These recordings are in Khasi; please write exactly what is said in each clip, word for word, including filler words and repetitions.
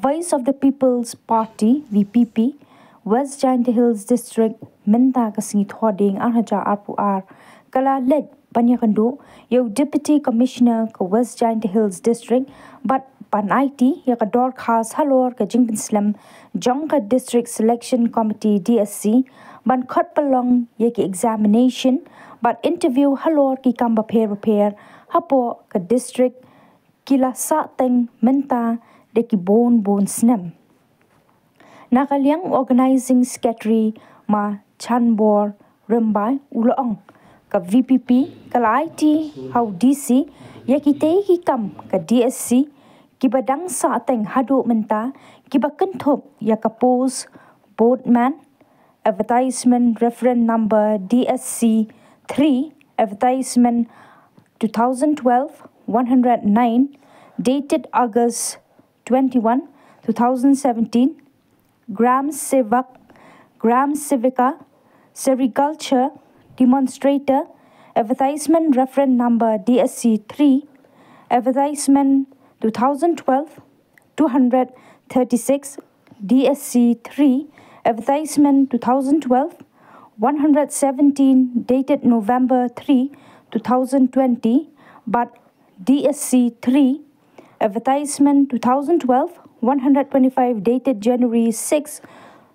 Voice of the People's Party, V P P, West Jaintia Hills District, mynta ka sngi Thohdieng ar hajar arphew ar, ka la leit ban ïakynduh ïa u Deputy Commissioner ka West Jaintia Hills District, bad ban aiti ïa ka dorkhas halor ka jingpynslem jong ka District Selection Committee, D S C, ban khot pynlong ïa ki examination bad interview halor ki kam bapher bapher hapoh ka district, ki la sahteng mynta da ki bun bun snem. Na ka liang u Organizing Secretary, Ma Chanbor Rymbai, u la ong, ka V P P ka la aiti ha u D C ïa kitei ki kam ka D S C kiba dang sahteng haduh mynta, kiba kynthup ïa ka post boatman, advertisement reference number D S C three, advertisement two thousand twelve one hundred nine, dated August twenty-one, two thousand seventeen, Gram Sevak, Gram Sevika, Sericulture Demonstrator, advertisement reference number D S C three, advertisement two thousand twelve two hundred thirty-six, D S C three, advertisement two thousand twelve one hundred seventeen, dated November three, two thousand twenty, bad D S C three, advertisement two thousand twelve one hundred twenty-five, dated January six,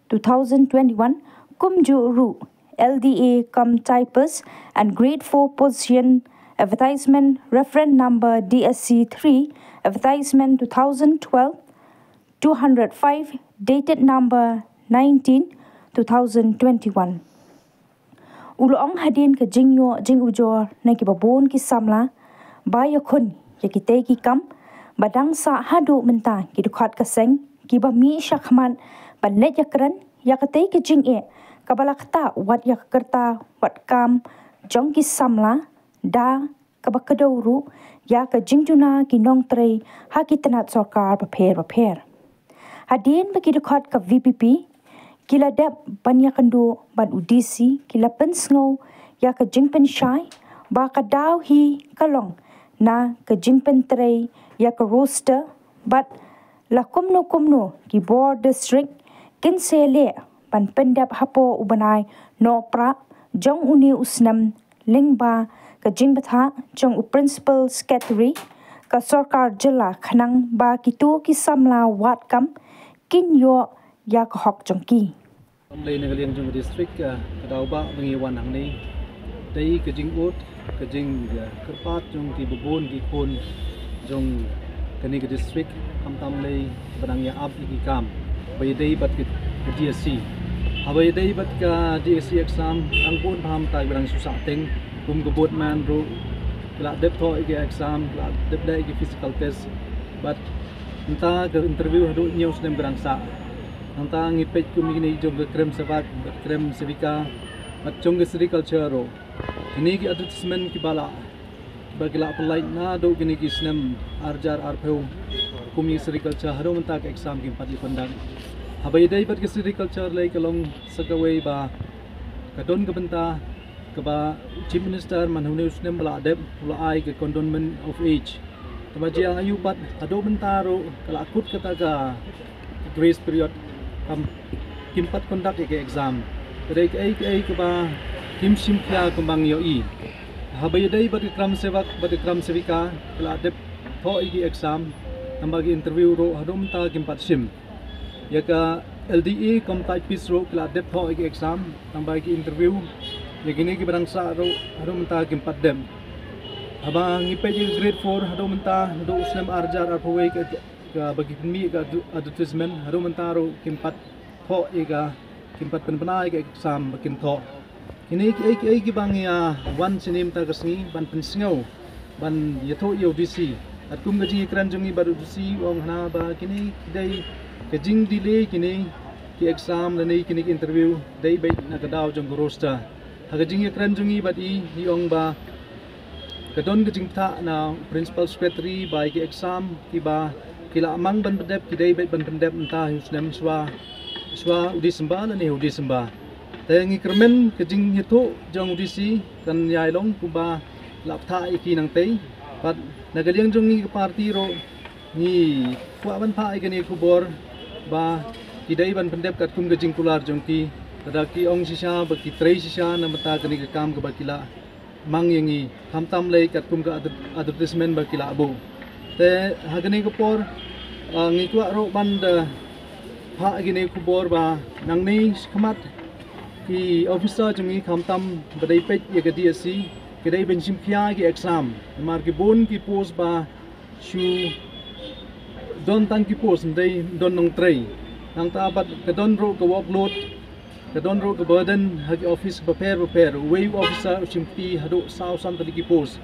two thousand twenty-one, kumjuh ruh L D A cum typist and grade four position, advertisement reference number D S C three, advertisement two thousand twelve two hundred five, dated number nineteen, two thousand twenty-one. U la ong, hadien ka jingïoh jingujor na kiba bun ki samla ba ïakhun ïa kitei ki kam, ba dang sah haduh mynta ki dkhot ka seng kiba mih shakhmat ban leit ïakren ïa katei ka jingeh, kaba la ktah wat ïa ka rta wat kam jong ki samla, da kaba kdew ruh ïa ka jingduna ki nongtrei ha ki tnat sorkar bapher bapher. Hadien ba ki dkhot ka V P P ki la dep ban ïakynduh bad u D C, ki la pynsngew ïa ka jingpynshai ba ka daw hi ka long na ka jingpyntrei ïa ka roster, bad la kumno kumno ki bor district kin sa leh ban pyndep hapoh u bnai Nohprah jong une u snem, lyngba ka jingbthah jong u Principal Secretary ka sorkar jylla, khnang ba kito ki samla wad kam kin ïoh ïa ka hok jong ki. Kam lei na ka liang jong ka district, ka, ka daw ba ngi wan hangne dei ka jingud, ka jing, ka kyrpad jong kiba bun ki khun jong kane ka district, khamtam lei ba dang ïa ap ïa ki kam ba ïadei bad ka, ka D S C. Haba ïadei bad ka D S C exam, dang bun bha mynta kiba dang shu sahteng, kum ka boatman ruh ki la dep thoh ïa ki exam, ki la dep leh ïa ki physical test, bad mynta ka interview haduh hynñiew snem ka dang sah. Nangta ngi peit kum ïa kine jong ka Gram Sevak bad Gram Sevika bad jong ka Sericulture ruh. Kine ki advertisement kiba la, ba ki la pynlait naduh kine ki snem ar hajar arphew, kum ïa Sericulture, haduh mynta ka exam kim pat ïa conduct. Haba ïadei bad ka Sericulture lei, ka long sa kawei ba ka don ka bynta kaba Chief Minister man ha une u snem ba la dep, u la ai ka Cantonment of Age. Te ba jia aïu pat, haduh mynta ruh ka la kut kata ka grace period, kam, kim pat conduct ïa ka exam. Ka dei kaei kaei kaba kim shim khia kumba ngi ïohi. Haba ïadei bad ka Gram Sevak bad ka Gram Sevika, ka la dep thoh ïa ki exam, tangba ki interview ruh haduh mynta kim pat shim. Ïa ka L D A cum typist ruh ki la dep thoh ïa ki exam, tangba ïa ki interview ïa kine kiba dang sah ruh haduh mynta kim pat dep. Haba ngi peit ïa ka grade four, haduh mynta, haduh u snem ar hajar arphew wei ka, kaba ki pynmih ka advertisement, haduh mynta ruh kim pat thoh ïa ka, kim pat pynbna ïa ka exam ba kin thoh. Kine kiei kiei kiba ngi ïa wan shane mynta ka sngi ban pynsngew, ban ïathuh ïa u D C. Katkum ka jingïakren jong ngi bad u D C, u ong hana ba kine ki dei ka jingdelay kine ki exam lane kine ki interview, dei beit na ka daw jong ka roster. Ha ka jingïakren jong ngi bad i, i ong ba ka don ka jingbthah na u Principal Secretary ba ïa ki exam kiba ki la mang ban pyndep, ki dei beit ban pyndep mynta ha u snem shuwa, shuwa u December lane ha u December. Te ngi kyrmen ka jingïathuh jong u D C kan ïai long kumba la bthah ïa ki nangtei. Bad na ka liang jong ngi ka party ruh, Ngi kwah ban phah ïa kane ka khubor ba ki dei ban pyndep katkum ka jingkular jong ki. Lada ki ong shisha ba ki trei shisha na bynta kane ka kam kaba ki la mang ïa ngi, khamtam lei katkum ka adver-, advertisement ba ki la buh. Te ha kane ka por, ah, ngi kwah ruh ban da phah ïa kane ka khubor ba nangne shakhmat ki officer jong ngi, khamtam ba dei peit ïa ka D S C, ki dei ban shim khia ïa ki exam. Namar ki bun ki post ba shu don tang ki post, ym dei don nongtrei. Nangta bad ka don ruh ka workload, ka don ruh ka burden ha ki office bapher bapher. Uwei u officer u shim kti haduh saw san tylli ki post.